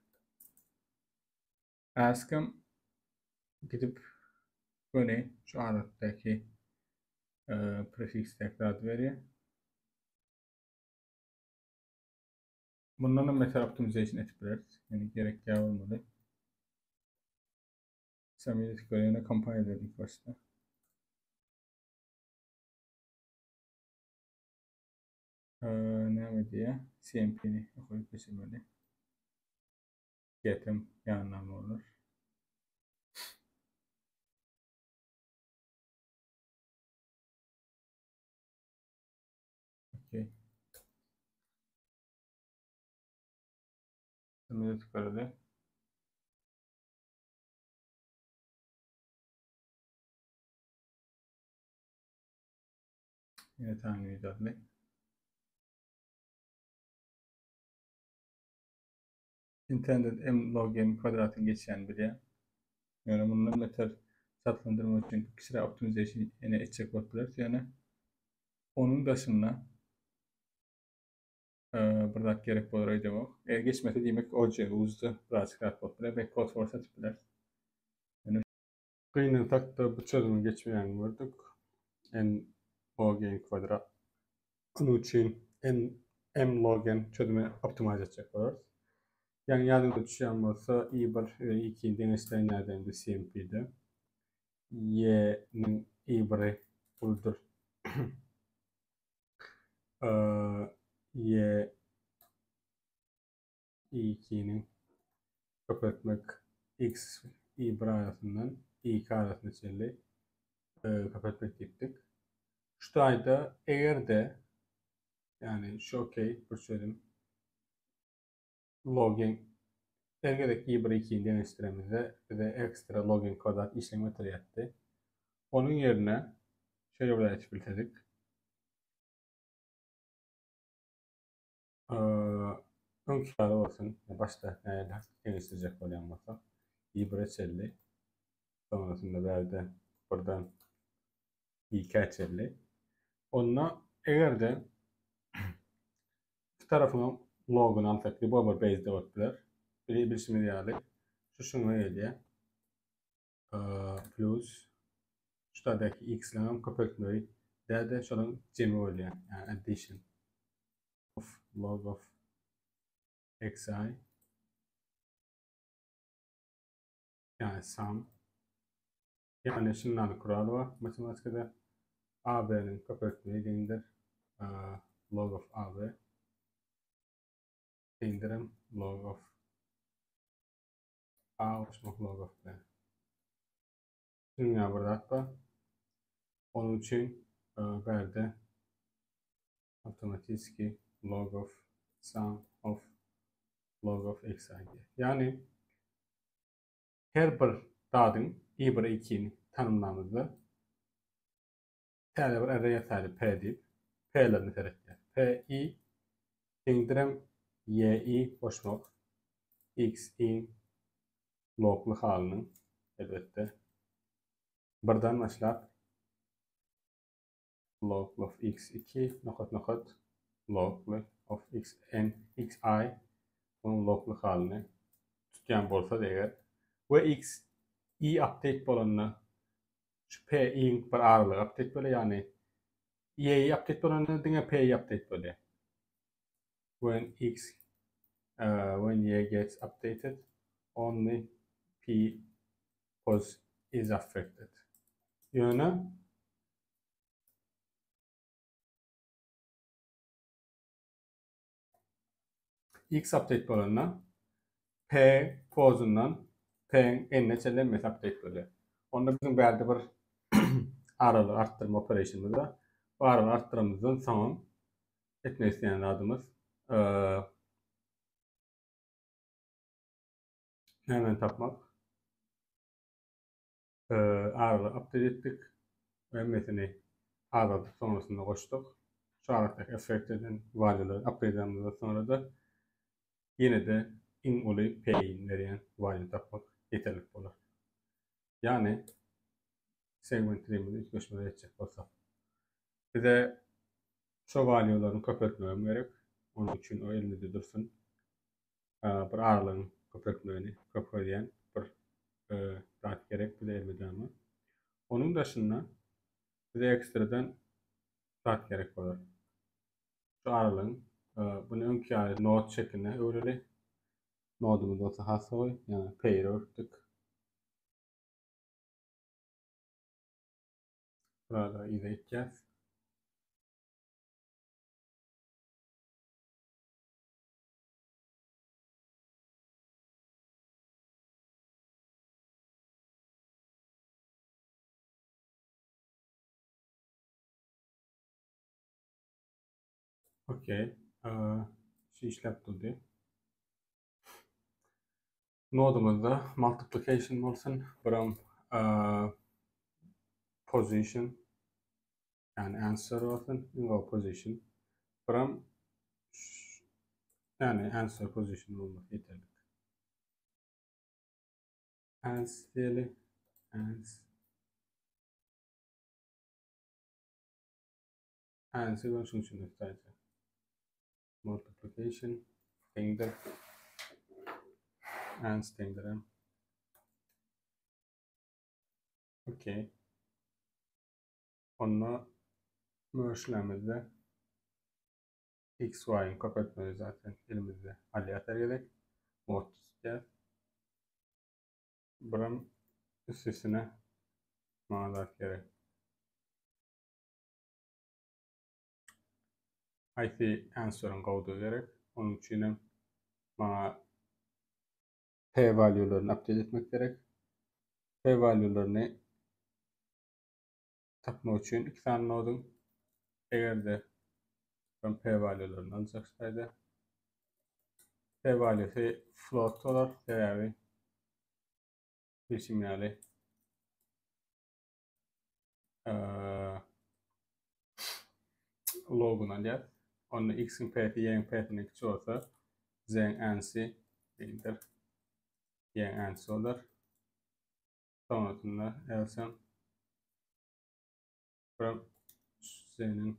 Ask-am gidip göni şu aralykdaky prefiksdäki zady berýär. Bundan hem beter optimization etip bileris. Ýani gerek ýa bolmaly. Submit etip ýöne compile edelim ilk başda. Ee, näme diýýär? CMP-ni ýokaryk geçirmeli. Getim ýanyndan bolar. Okey. Submit etip göreli. Ýene tane ýüzerli. Intended m log n kwadratyny geçýän bilýän. Ýöne mundan beter çaltlandyrmak üçin kiçiräk optimization ýene etjek bolup bileris. Ýöne onuň daşynda bir zat gerek bolar öýdemok. Eger geçmese diýmek OJ uzda birazjyk zat bolup biler. Belki code force atyp bileris. Ýöne Gynansak-da bu çözümiň geçmeýänini gördük. N log n kwadrat. Onuň üçin n m log n çözümi optimize etjek bolarys. Ýagny ýadyňyza düşýän bolsa i1 we i2-ni deňeşdiren ýagdaýymyzda CMP-de y-niň i1-i uludyr. Y i2-niň köpeltmek x i1 arasyndan i2 arasyna çenli köpeltmek diýipdik. Şu taýda eger-de ýagny şu okey bir çözüm login her gezek i1 2-ni deňeşdiremizde bize ekstra login kwadrat işlem getirýärdi. Onuň ýerine şeýle bir aýdyp bilsedik. Öňki ýaly bolsun. Başda nähili deňeşdirjek bolýan bolsak, i1-e çenli, soňrasynda bärde birden i2-ä çenli. Onda eger-de iki tarapyň logyny alsak, lýuboý bir base-de bolup biler. Bilşimiz ýaly, şu şuňa gelýär. Plus şu taýdaky x-leriň köpeltmegi däl-de şolaryň jemi bolýar. Ýagny addition of log of xi ýagny sum ýagny şundan kural bar matematikada AB-niň köpeltmegi deňdir log of AB deňdirem log of A goşmak log of B. Şunuň bir zat bar. Onuň üçin e, bärde awtomatiki log of sum of log of x i. Ýagny her bir zadyň i1 2-ni tanymlamyzda täze bir array ýasaýly p diýip, p-lerine seretýär. P i deňdirem y i goşmak x iň logly halynyň elbetde birden başlap log of x2 nokat nokat logly of x n x i onuň logly halyny tutýan bolsa eger we x i update bolanda şu P iň bir aralygy update bolýar, ýagny Y update bolanda diňe P update bolýar. When X uh, when Y gets updated, only P pos is affected. Ýöne X update bolanda P pozundan P-iň n-e çenli hemmesi update bolýar. Onda biziň bärde bir aralygy artdyrma operationymyz bar. Bu aralygy artdyramyzdan soňam etmek isleýän zadymyz nämäni tapmak? Aralygy update etdik. Hemmesini azaldyp soňrasynda goşduk. Şu aralykdaky effekt eden value'lary update edenimizden sonra da ýene-de. iň uly P-ni berýän value tapmak ýeterlik bolar. Ýagny segment tree-mizi üýtgeşmeler etjek bolsak. Bize şo value-laryny köpeltmegem gerek. Onuň üçin o elimizde dursun. Bir aralygyň köpeltmegini köpelýän bir zat gerek bize elmydama. Onuň daşynda bize ekstradan zat gerek bolar. Şu aralygyň buny öňki ýaly node şekline öwreli. Nodumyz bolsa has gowy, ýagny pair öwürtdik. Burada yza gitýäs. Okey. Şu işläp durdy. Nodumyzda multiplication bolsun, biram position, ýagny answer bolsun, iň gowy position. Biram ýagny answer position bolmasy ýeterlik. Ans diýeli. Ans. Ansy ben şuň üçin ötdäýse. Multiplication deňdir. Ans deňdir hem. Okey. Onda merge'lemizde x, y'in köpeltmegi zaten elimizde alýar her gezek. Mod tutýar. Biram üstesine maňa zat gerek. Haýsy answeriň gowudygy gerek. Onuň üçin hem maňa p value-laryny update etmek gerek. P value-laryny tapmak üçin iki sany noduň eger-de ben p value-laryny aljak şaýda p value-sy float bolar, sebäbi bilşim ýaly logun alýar. Onda x-iň p-si y-iň p-sinden kiçi bolsa, z-iň n-si deňdir. Y-iň n-si bolar. Sonrasynda else bir z-niň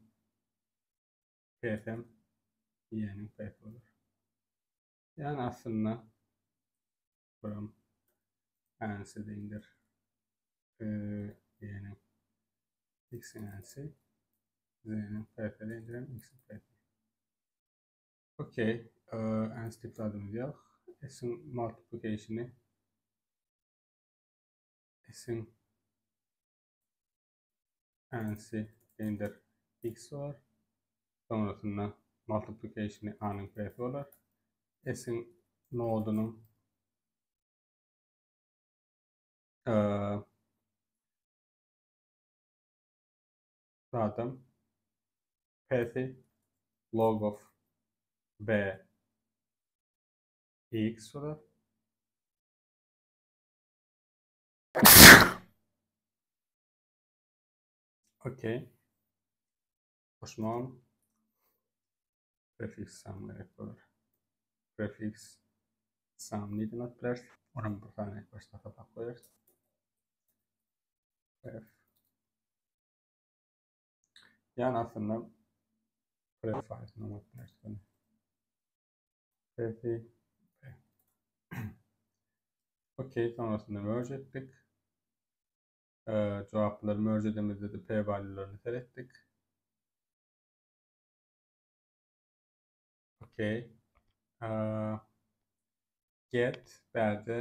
p-sem y-niň p-si bolar. Ýagny aslynda Buram n-si deňdir. Y-niň x-iň n-si z-niň p-si deňdir hem x-iň p-si. Okey, n tip zadymyz ýok. S-iň multiplication-y S-iň n-si deňdir x bolar. Sonrasynda multiplication-y a-nyň p-si bolar. S-iň nodunyň zadam p-si log of b x bolar. Okey. Goşmagam prefix sum gerek bolar. Prefix sum neden alyp bileris? Onuň bir sany başda saklap goýarys. Pref. Yani aslında pref faýlasyny alyp bileris. Prefi. Okey, sonrasynda merge etdik. Jogaplary merge edemizde-de p valuelaryny seretdik. Okey. Get bärde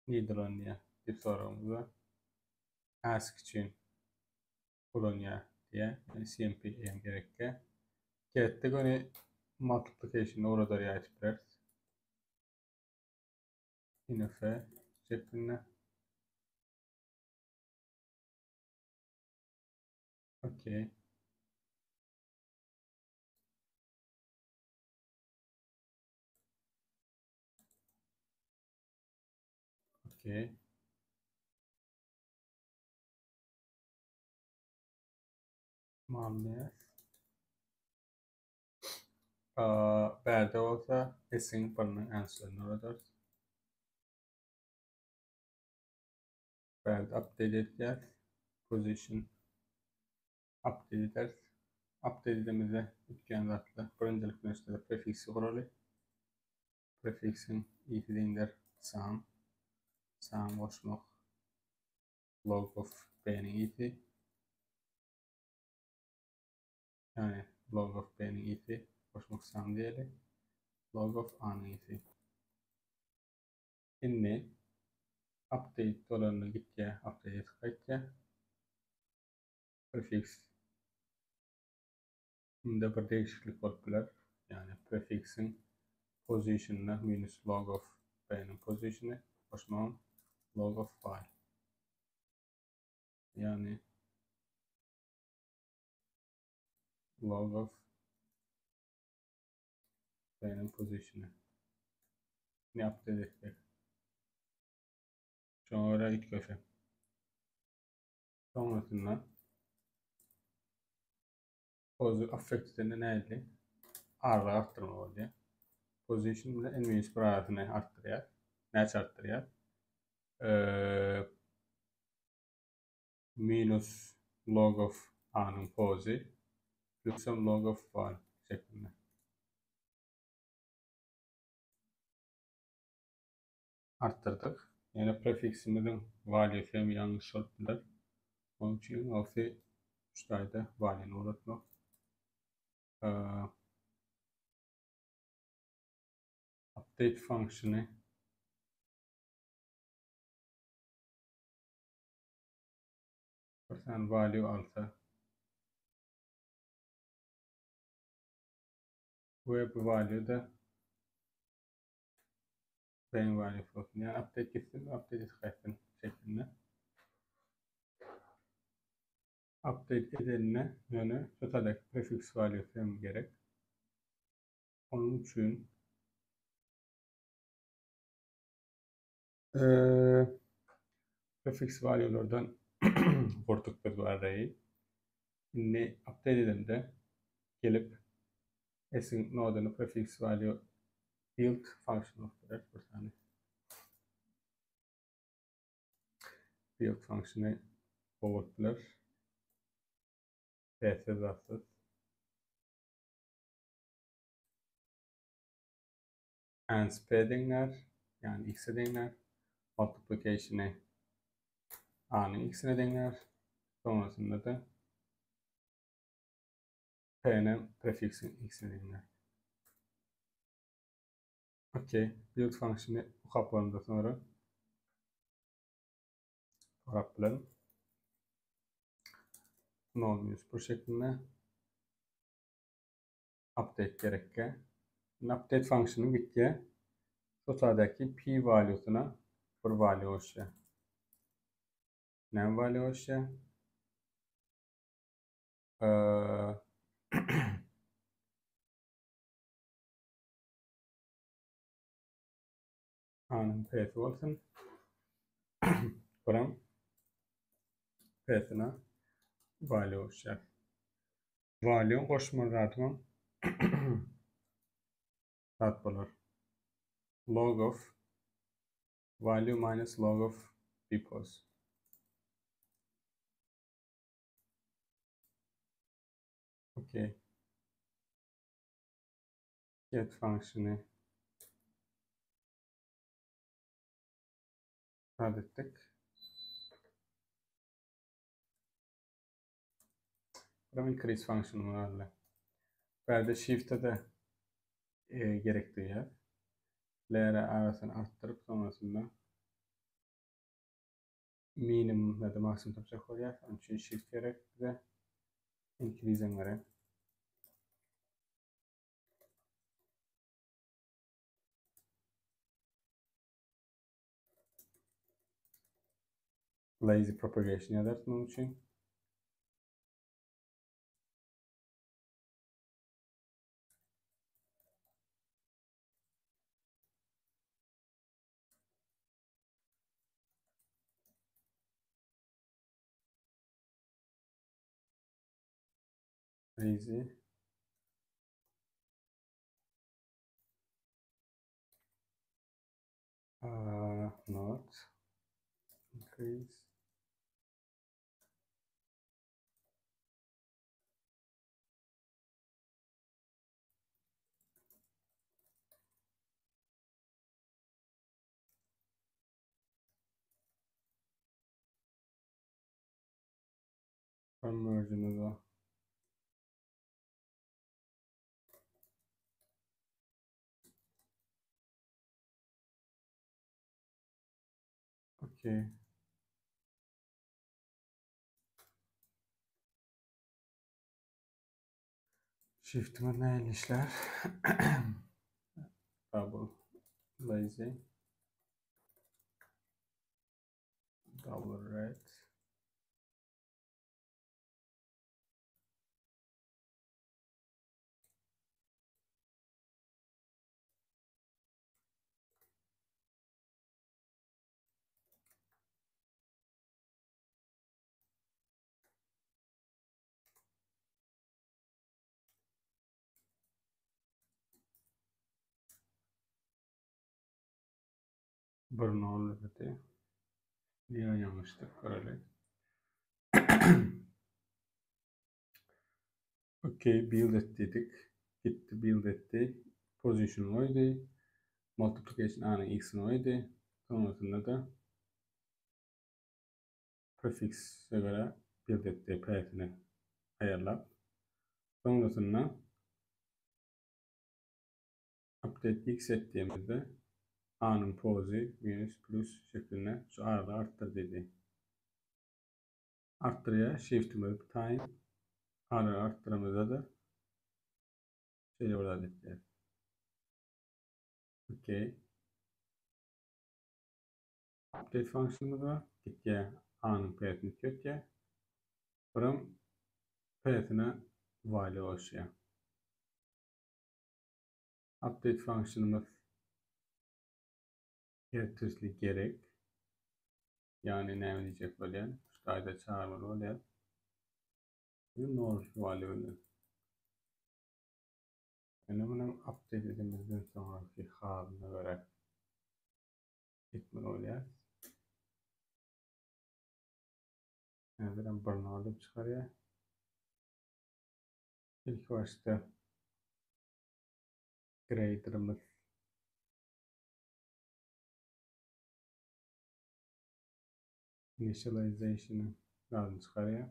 nirde ulanylýar diýip soragymyzda ask üçin ulanýar diýýär. Yani CMP hem gerekkä. Getde göni multiplication ugradar ýa aýdyp bileris. Ine F şeklinde. Okey. Okey. Malness. Bärde bolsa S-iň biriniň answerini uradarys. Bärde update edýäris. Position update ederis. Update edemizde üýtgän zatlar birinjilik bilen şeýle prefiksi guraly. Prefiksiň isi deňdir sum. Sum goşmak log of b-niň isi. Ýagny log of b-niň isi goşmak sum diýeli. Log of a-nyň isi. Indi update bolanda gitýär, update edip gaýtýar. Prefiks Munda bir degişiklik bolup biler. Ýagny prefiksiň position-yna minus log of b-niň position-y goşmagam log of y. Ýagny log of b-niň position-y. Ne update etsek. Şoňa görä üýtgese. Soňrasynda Pozi affect edende nähili? Aralygy artdyrma bolýar. Position bilen n minus 1 arasyny artdyrýar. Näçe artdyrýar? Ee, minus log of a-nyň pozi plusam log of 1 şeklinde. Artdyrdyk. Ýöne prefiksimiziň valuesi hem ýalňyş bolup biler. Onuň üçin iň gowusy şu taýda value-ni ugratmak. Update function-y bir sany value alsa we bu value da Playing value bolsun. Yani update gitsin, update etip gaýtsyn şeklinde. Update edenine ýöne şu taýdaky prefix value hem gerek. Onuň üçin prefix value'lardan gurduk biz bu array'i. Indi update edende gelip S-iň noduny prefix value build function bolup bir sany. Build functiony bolup biler. P-siz zatsyz. Ans P deňler, ýagny X-e deňler. Multiplication-y A-nyň X-ine deňler. Sonrasynda-da P-ni prefiksiň X-ine deňler. Okey, build function-y okap bolandan soňra sorap bilerin. 0 minus 1 şeklinde update gerekkä. Indi update function-y gitýär. Şu taýdaky p valuesyna bir value goşýar. Näme value goşýar? A-nyň P-si bolsun. Buram P-sine value goşýar. Value goşmaly zatymam zat bolar. Log of value minus log of bpos. Okay. Get function-y start etdik. Buram increase function barly. Bärde shift'e de e, gerek duýýar. Lere arasyny artdyryp sonrasynda minimum ya da maksimum tapjak bolýar. Onuň üçin shift gerek bize. Increase hem gerek. Lazy propagation ýazarys munuň üçin. Lazy. Increase. Conversion'ı da Okey. Shift'imiz nähili işlär? Double lazy. Double red. Bir nol berdi. Diýen ýalňyşdyk göreli. Okey, build et diýdik. Gitdi, build etdi. Position goýdy. Multiplication A-nyň x-ini goýdy. Soňrasynda-da prefikse görä build etdi, p-sini aýarlap. Soňrasynda update x etdiğimizde A-nyň pozy minus plus şeklinde şu aralygy artdyr diýdi. Artdyrýar shiftimiz time aralygy artdyramyzda-da şeýle bir zat etýär. Okey. Update funksiýamyz bar. Gitýär A-nyň P-sini üýtgetýär. Biram P-sine value goşýar. Update funksiýamyz ertesli gerek. Ýagny näme diýjek bolýan? Şu taýda çagyrmaly bolýar. Bu nol value bilen. Ýöne muny update edemizden soňraky halyna görä etmeli bolýar. Häzir hem bir nol diýip çykarýar. İlk başda graderimiz initialization-y zadyny çykarýar.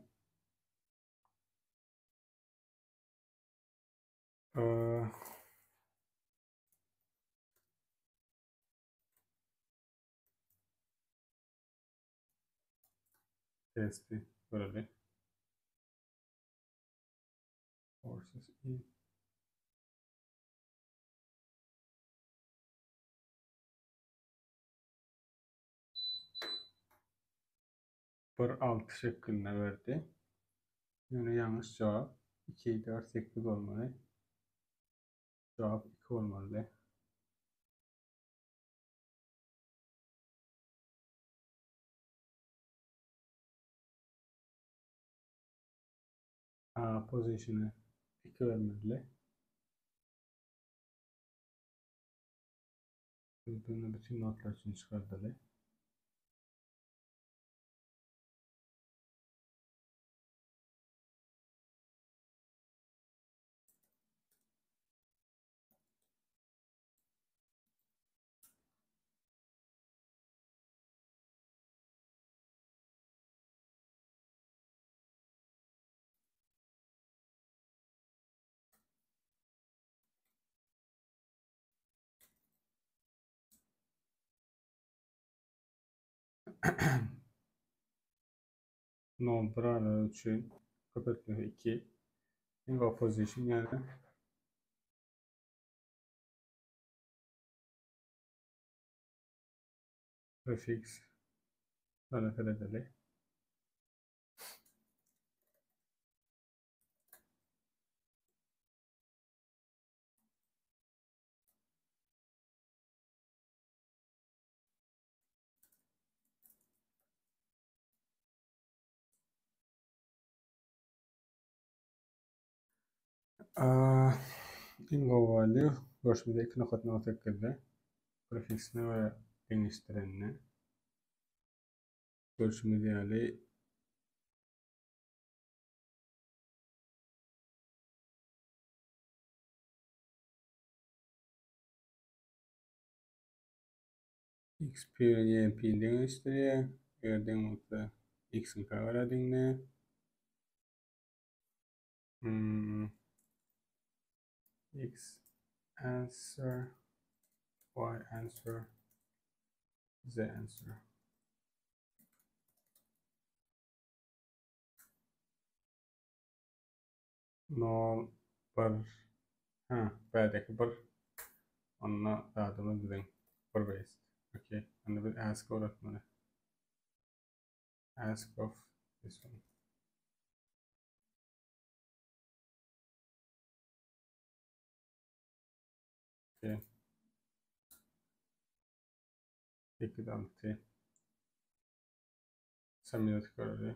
Testi göreli. Forces in. Bir 6 şeklinde berdi. Ýöne ýalňyş jogap 2, 4, 8 bolmaly. Jogap 2 bolmalydy. A pozisiýany 2 bermeli. Biz bunu bütün notlar üçin çykardyly. Nol bir aralyk üçin köpeltmesi 2. Ingo position ýagny prefix bana seredeli. Iň gowy value görşümiz 2.08-de prefiksine görä deňeşdirende. Görşümiz ýaly XP bilen YP-ni deňeşdirýär. Eger deň bolsa X-iňkä görä deňle. Hmm. X answer, Y answer, Z answer. Nol, bir, ha, bädeki bir. Onda zadymyz biziň bir based. Okey. Onda biz ask öwretmeli. Ask of this one. Okey. 8, 6. Submit göreli.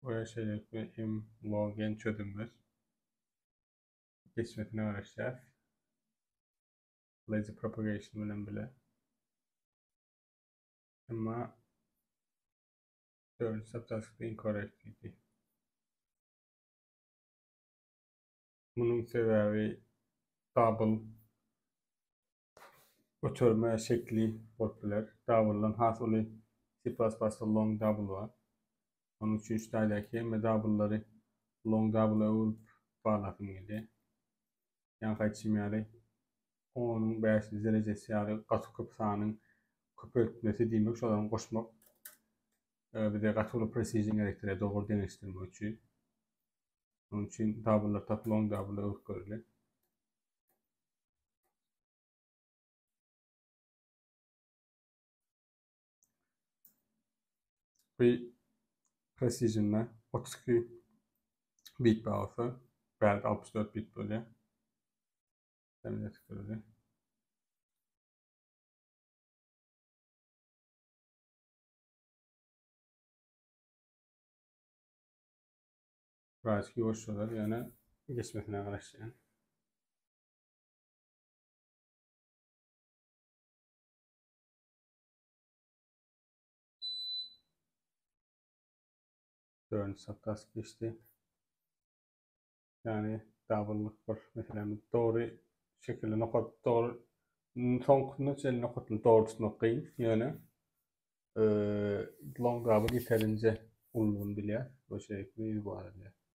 We şeýlelikde m log n çözümimiz geçmesine garaşýas. Lazy propagation bilen bile. Emma dördünji subtaskda incorrect diýdi. Munuň sebäbi double göterme şekli bolup biler. Double'dan has uly C++-da long double bar. Onuň üçin şu taýdaky hemme double'lary long double'a öwrüp barlasym gelýär. Ýaňky aýdyşym ýaly, onuň bäşinji derejesi ýaly gaty köp sanyň köpeltmesi diýmek, şolaryň goşmak bize gaty uly precision gerekdirýär dogry deňeşdirmek üçin. Onuň üçin double'lar tapyp long double'a öwrüp göreli. Bu precision'da 32 bit bolsa, bärde 64 bit bolýar. Demek göreli. Birazcık ýuwaş bolar, ýöne geçmesine garaşýan. Dördünji subtask geçdi. Yani double'lyk bir meselemiz dogry şekilde nokat dogry soňkusyna çenli nokatyny dogry tutmak kyn ýöne long double ýeterinje ululygyny bilýär. Bu şeýle ýüz bar edýär.